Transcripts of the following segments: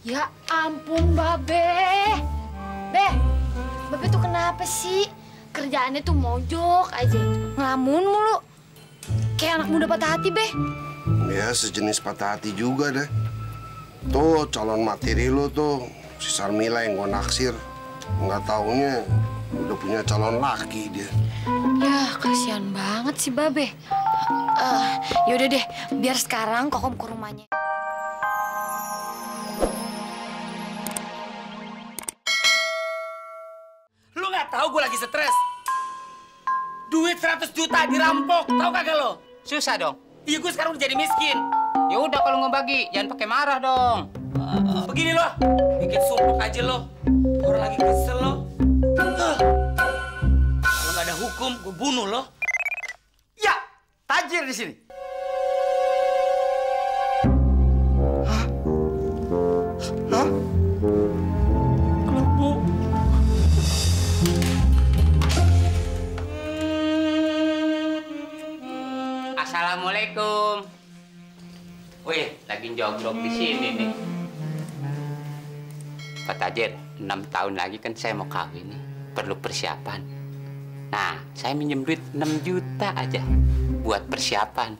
Ya ampun, Babe. Babe tuh kenapa sih? Kerjaannya tuh mojok aja, ngelamun mulu. Kayak anak muda patah hati, Be. Ya, sejenis patah hati juga deh. Tuh, calon materi lu tuh, si Sarmila yang gua naksir. Nggak taunya udah punya calon laki dia. Ya, kasihan banget sih, Babe. Yaudah deh, biar sekarang Kokom ke rumahnya. Lu nggak tahu gue lagi stres. Duit 100 juta dirampok, tahu kagak lo? Susah dong. Iya, gue sekarang udah jadi miskin. Ya udah kalau ngebagi, jangan pakai marah dong. Begini loh, bikin sumpah aja lo. Orang lagi kesel lo. Kalau nggak ada hukum, gue bunuh lo. Ya, tajir di sini. Hah? Kelompok. Assalamualaikum. Wih, lagi jogrok di sini nih. Pak Tajir, 6 tahun lagi kan saya mau kawin nih. Perlu persiapan. Nah, saya minjem duit 6 juta aja buat persiapan.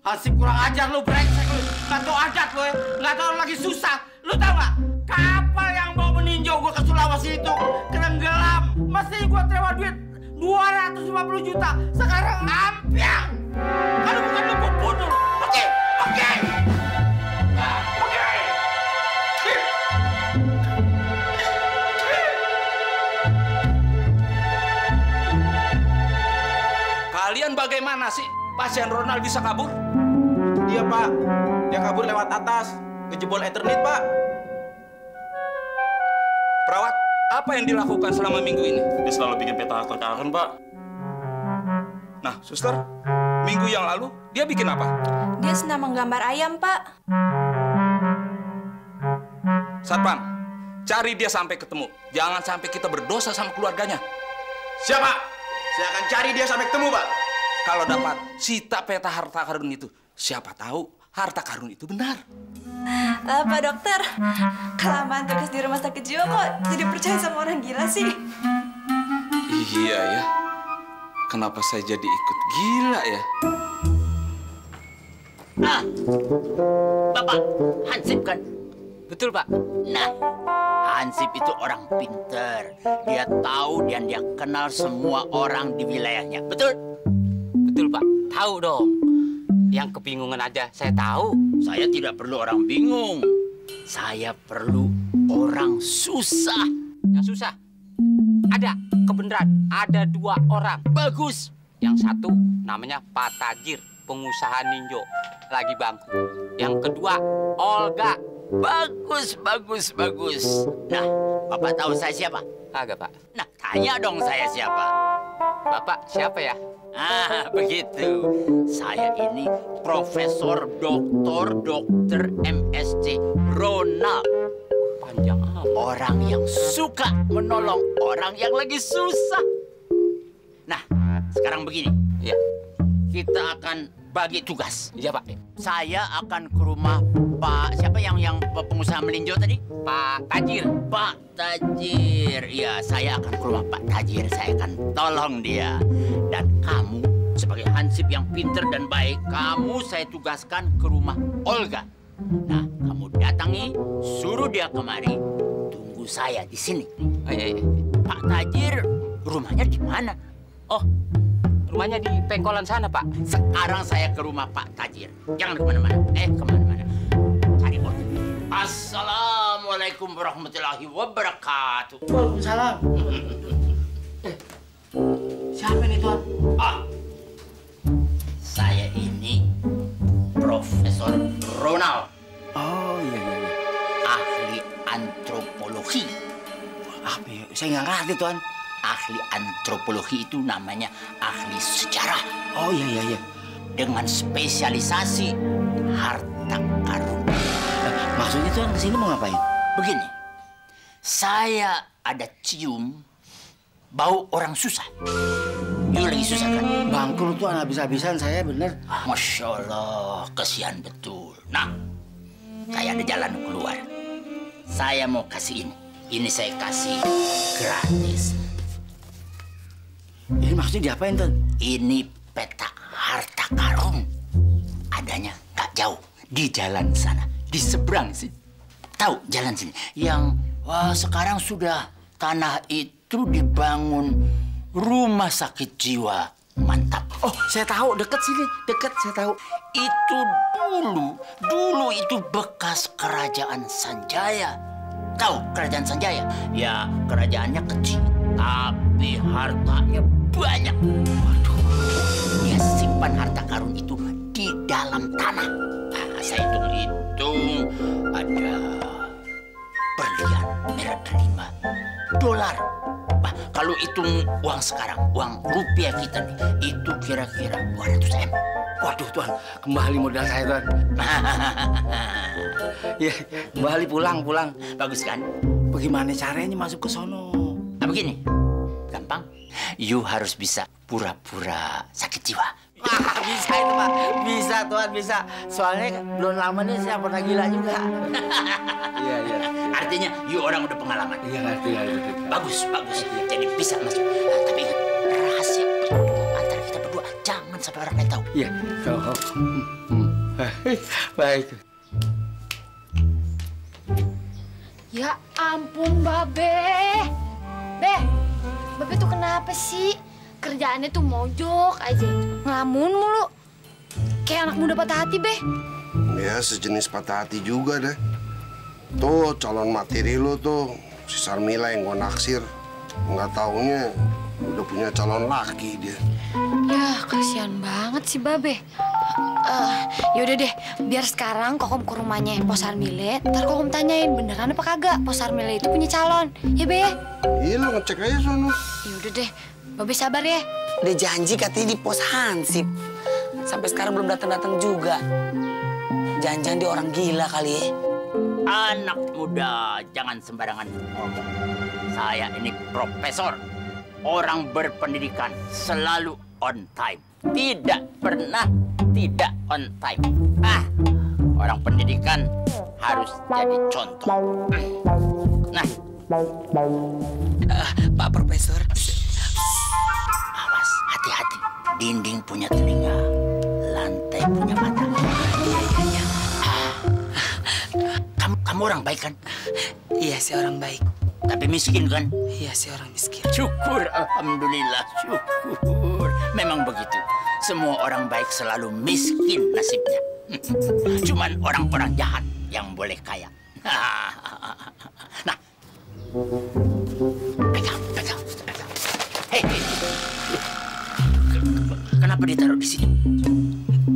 Hansip kurang ajar lu, brengsek lu. Nggak tau adat lu ya. Nggak tau lagi susah. Lu tau nggak? Kapal yang bawa meninjau gua ke Sulawesi itu tenggelam. Mesti gua terima duit 250 juta. Sekarang ampiang. Kalau bukan lu gua bunuh. Oke. Nah, oke. Kalian bagaimana sih? Pasien Ronald bisa kabur? Itu dia, Pak. Dia kabur lewat atas. Ngejebol Ethernet, Pak. Perawat, apa yang dilakukan selama minggu ini? Dia selalu bikin peta harta karun, Pak. Nah, suster, minggu yang lalu dia bikin apa? Dia senang menggambar ayam, Pak. Satpam, cari dia sampai ketemu. Jangan sampai kita berdosa sama keluarganya. Siapa? Saya akan cari dia sampai ketemu, Pak. Kalau dapat, sita peta harta karun itu. Siapa tahu harta karun itu benar. Pak dokter, kelamaan tugas di rumah sakit jiwa kok jadi percaya sama orang gila sih? Iya ya. Kenapa saya jadi ikut gila ya? Nah, Bapak Hansip kan? Betul, Pak. Nah, Hansip itu orang pinter. Dia tahu dan dia kenal semua orang di wilayahnya. Betul? Betul, Pak. Tahu dong. Yang kebingungan aja saya tahu. Saya tidak perlu orang bingung. Saya perlu orang susah. Yang susah? Ada kebenaran. Ada 2 orang. Bagus. Yang satu namanya Pak Tajir, pengusaha ninjo. Lagi bangku. Yang kedua, Olga. Bagus. Nah, Bapak tahu saya siapa? Kagak, Pak. Nah, tanya dong saya siapa? Bapak siapa ya? Ah, begitu. Saya ini Profesor Dokter MSc Ronald. Panjang amat. Orang yang suka menolong orang yang lagi susah. Nah, sekarang begini. Iya. Kita akan bagi tugas. Iya, Pak. Saya akan ke rumah Pak siapa yang pengusaha melinjo tadi? Pak Tajir. Pak Tajir. Ya, saya akan ke rumah Pak Tajir. Saya akan tolong dia. Dan kamu sebagai Hansip yang pinter dan baik, kamu saya tugaskan ke rumah Olga. Nah, kamu datangi, suruh dia kemari. Tunggu saya di sini. Iya. Pak Tajir, rumahnya di mana? Oh, rumahnya di pengkolan sana, Pak. Sekarang saya ke rumah Pak Tajir. Jangan kemana-mana. Kemana-mana. Cari bos. Assalamualaikum warahmatullahi wabarakatuh. Waalaikumsalam. Siapa ini, Tuan? Saya ini Profesor Ronald. Oh, iya. Ahli antropologi. Apa ya? Saya nggak ngerti, Tuan. Ahli antropologi itu namanya ahli sejarah. Oh, iya. Dengan spesialisasi harta karun. Maksudnya Tuan kesini mau ngapain? Begini, saya ada cium bau orang susah. You lagi susah kan? Bangkrut Tuan, habis-habisan saya bener. Masya Allah, kesian betul. Nah, kayak ada jalan keluar. Saya mau kasih ini. Ini saya kasih gratis. Ini maksudnya diapain, Ton? Ini peta harta karun. Adanya gak jauh. Di jalan sana. Di seberang sini. Tahu jalan sini? Yang sekarang sudah tanah itu dibangun rumah sakit jiwa mantap. Oh, saya tahu, deket sini, deket, saya tahu. Itu dulu itu bekas kerajaan Sanjaya. Tahu kerajaan Sanjaya? Ya, kerajaannya kecil, tapi hartanya banyak. Waduh, dia simpan harta karun itu di dalam tanah. Nah, saya hitung-hitung ada berlian merek 5 dolar. Nah, kalau hitung uang sekarang, uang rupiah kita nih, itu kira-kira 200 M. Waduh, Tuan, kembali modal saya, Tuan. Ya, kembali pulang. Bagus kan? Bagaimana caranya masuk ke sono? Nah, begini, gampang. You harus bisa pura-pura sakit jiwa. Wah, bisa itu, Pak. Bisa, Tuan, bisa. Soalnya belum lama nih saya pernah gila juga. Iya. Artinya, you orang udah pengalaman. Iya, ngerti. Bagus. Jadi bisa masuk. Nah, tapi ingat, rahasia antara kita berdua. Jangan sampai orang lain tahu. Iya, tahu. Baik. Ya ampun, Babe. Babe tuh kenapa sih? Kerjaannya tuh mojok aja. Ngelamun mulu. Kayak anak muda patah hati, Be. Ya, sejenis patah hati juga deh. Tuh, calon materi lu tuh, si Sarmila yang gue naksir. Nggak taunya udah punya calon laki dia. Ya, kasihan banget sih, Babe. Yaudah deh, biar sekarang Kokom ke rumahnya Pos Sarmile. Ntar Kokom tanyain beneran apa kagak Pos Sarmile itu punya calon. Ya, Be? Iya, lu ngecek aja sono. Yaudah deh, Babe sabar ya. Udah janji katanya di pos Hansip. Sampai sekarang belum datang juga. Jangan-jangan dia orang gila kali ya. Anak muda, jangan sembarangan ngomong. Saya ini profesor. Orang berpendidikan selalu on time. Tidak pernah tidak on time. Orang pendidikan harus jadi contoh. Nah, Pak Profesor. awas, hati-hati. Dinding punya telinga, lantai punya mata. Iya. Kamu orang baik kan? Iya, saya orang baik. Tapi miskin kan? Iya, saya orang miskin. Syukur, alhamdulillah, syukur. Memang begitu. Semua orang baik selalu miskin nasibnya. Cuman orang-orang jahat yang boleh kaya. Nah, pegang. Hei, kenapa ditaruh di sini?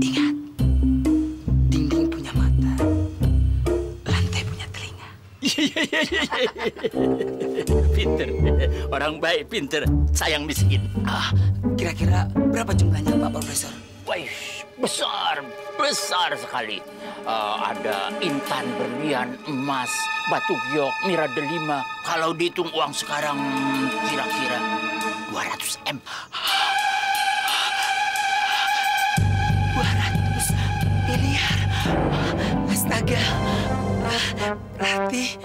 Ingat, dinding punya mata, lantai punya telinga. Pinter, orang baik pinter, sayang miskin. Kira-kira berapa jumlahnya, Pak Profesor? Wih, besar sekali. Ada intan, berlian, emas, batu giok, mira delima. Kalau dihitung uang sekarang kira-kira 200 M. 200 miliar. Astaga. Berarti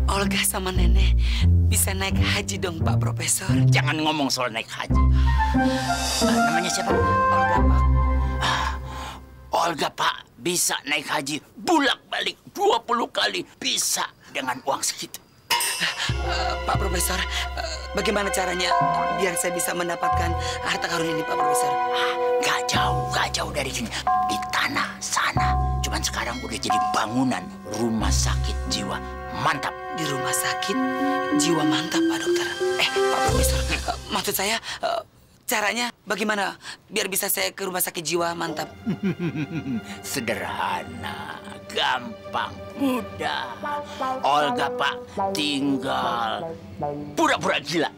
Olga sama Nenek bisa naik haji dong, Pak Profesor. Jangan ngomong soal naik haji. Namanya siapa? Olga, Pak. Olga, Pak, bisa naik haji bulak-balik 20 kali. Bisa dengan uang segitu. Pak Profesor, bagaimana caranya biar saya bisa mendapatkan harta karun ini, Pak Profesor? Gak jauh dari sini. Di tanah sana. Cuman sekarang udah jadi bangunan rumah sakit jiwa mantap. Di rumah sakit jiwa mantap, Pak Dokter. Pak Profesor, maksud saya caranya bagaimana biar bisa saya ke rumah sakit jiwa mantap? Sederhana, gampang, mudah. Olga, Pak, tinggal pura-pura gila.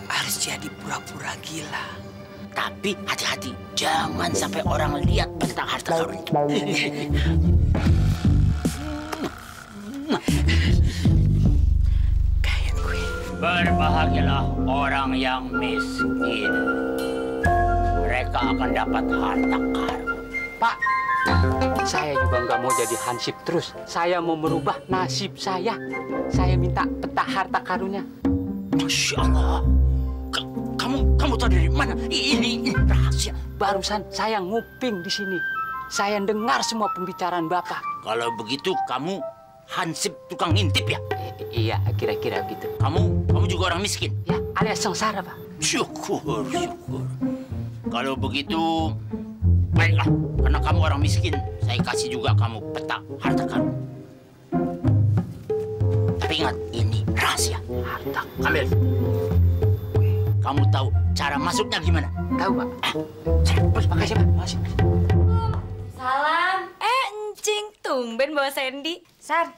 Harus jadi pura-pura gila. Tapi hati-hati, jangan sampai orang lihat tentang harta karun itu. Kayak gue. Berbahagialah orang yang miskin. Mereka akan dapat harta karun. Pak, saya juga nggak mau jadi hansip terus. Saya mau merubah nasib saya. Saya minta peta harta karunnya. Masya Allah. Kamu tahu dari mana? Ini rahasia. Barusan saya nguping di sini. Saya dengar semua pembicaraan Bapak. Kalau begitu kamu hansip tukang ngintip ya? Iya, kira-kira gitu. Kamu juga orang miskin? Ya, alias sengsara, Pak. Syukur. Kalau begitu, baiklah. Karena kamu orang miskin, saya kasih juga kamu peta harta karun. Tapi ingat, ini rahasia. Harta. Ambil. Kamu tahu cara masuknya gimana? Tahu, Pak. Makasih, Pak. Makasih. Salam. Encing, tumben bawa Sandy. Sar,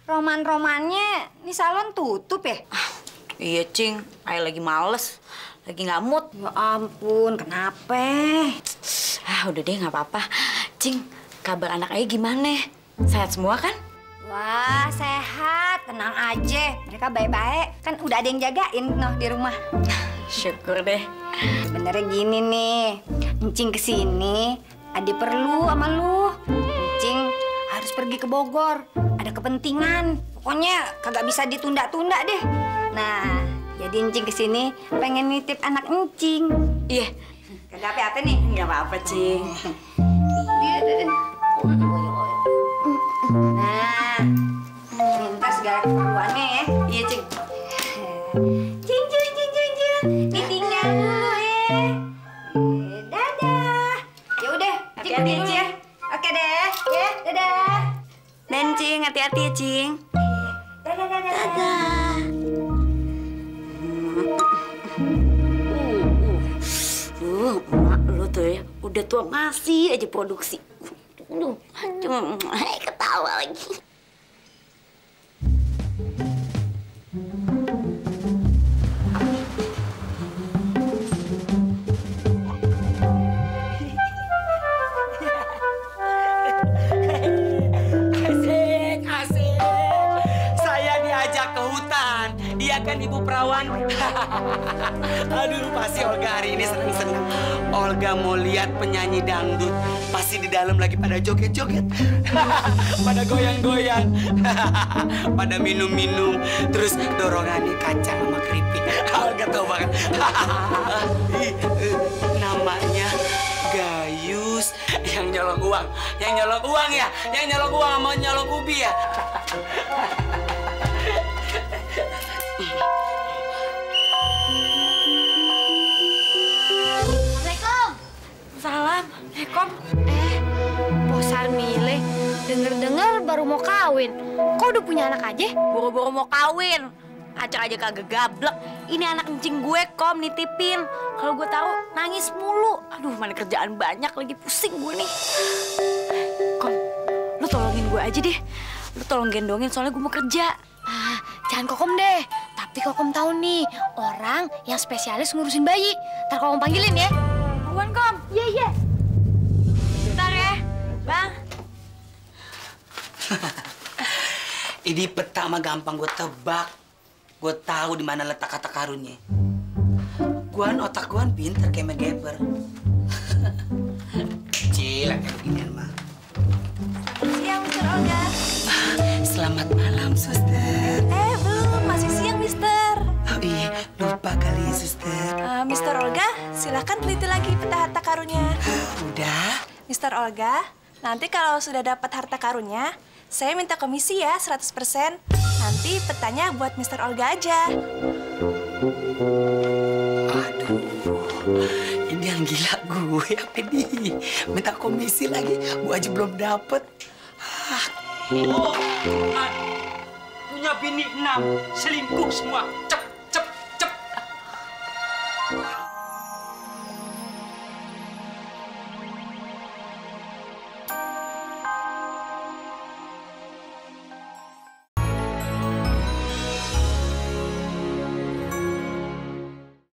roman-romannya ini salon tutup ya? Iya, Cing. Ayah lagi males. Lagi nggak mood. Ya ampun, kenapa? Udah deh, nggak apa-apa. Cing, kabar anak ayah gimana? Sehat semua kan? Wah, sehat. Tenang aja. Mereka baik-baik. Kan udah ada yang jagain noh di rumah. Syukur deh. Sebenarnya gini nih. Encing kesini, Ade perlu sama lu. Encing harus pergi ke Bogor. Ada kepentingan. Pokoknya kagak bisa ditunda-tunda deh. Nah, jadi Encing kesini pengen nitip anak Encing. Iya. Kagak apa-apa nih? Nggak apa-apa, Cing. Nah, minta segala keperluannya ya. Iya, Cing. Cing. Ditinggal dulu ya. Dadah. Ya udah, Cing pergi dulu ya. Oke deh, ya. Dadah. Dan Cing, hati-hati ya, Cing. Dadah. Emak lu tuh ya, udah tua masih aja produksi. Ketawa lagi. Asik. Saya diajak ke hutan. Iya kan Ibu Perawan? Aduh, pasti Olga hari ini seneng-seneng. Olga mau lihat penyanyi dangdut. Pasti di dalam lagi pada joget-joget. Pada goyang-goyang. Pada minum-minum. Terus dorongannya kaca sama keripik. Olga tahu banget. Namanya Gayus. Yang nyolong uang. Yang nyolong uang ya? Yang nyolong uang sama nyolong ubi ya? Assalamualaikum. Salam. Kom. Bos Sarmile, denger-dengar baru mau kawin. Kok udah punya anak aja? Boro-boro mau kawin. Acak aja kagak gablek. Ini anak encing gue, Kom, nitipin. Kalau gue tahu nangis mulu. Aduh, mana kerjaan banyak lagi, pusing gue nih. Kom, lu tolongin gue aja deh. Lu tolong gendongin soalnya gue mau kerja. Jangan Kokom deh. Tapi Kokom tahu nih, orang yang spesialis ngurusin bayi. Ntar Kokom panggilin ya. Buruan, Kom. Iya. Bentar ya, Bang. Ini pertama gampang gue tebak. Gue tahu di mana letak kata karunnya. Otak gue pinter kayak MacGyver. Cil, kayak beginian mah. Siang, Mister Olga. Selamat malam, Suster. Belum. Masih siang, Mister. Oh iya, lupa kali ya, Suster. Mister Olga, silahkan teliti lagi peta harta karunnya. Udah? Mister Olga, nanti kalau sudah dapat harta karunnya, saya minta komisi ya 100%. Nanti petanya buat Mister Olga aja. Aduh, ini yang gila gue apa nih? Minta komisi lagi, gue aja belum dapet. Punya bini 6, selingkuh semua. Cep.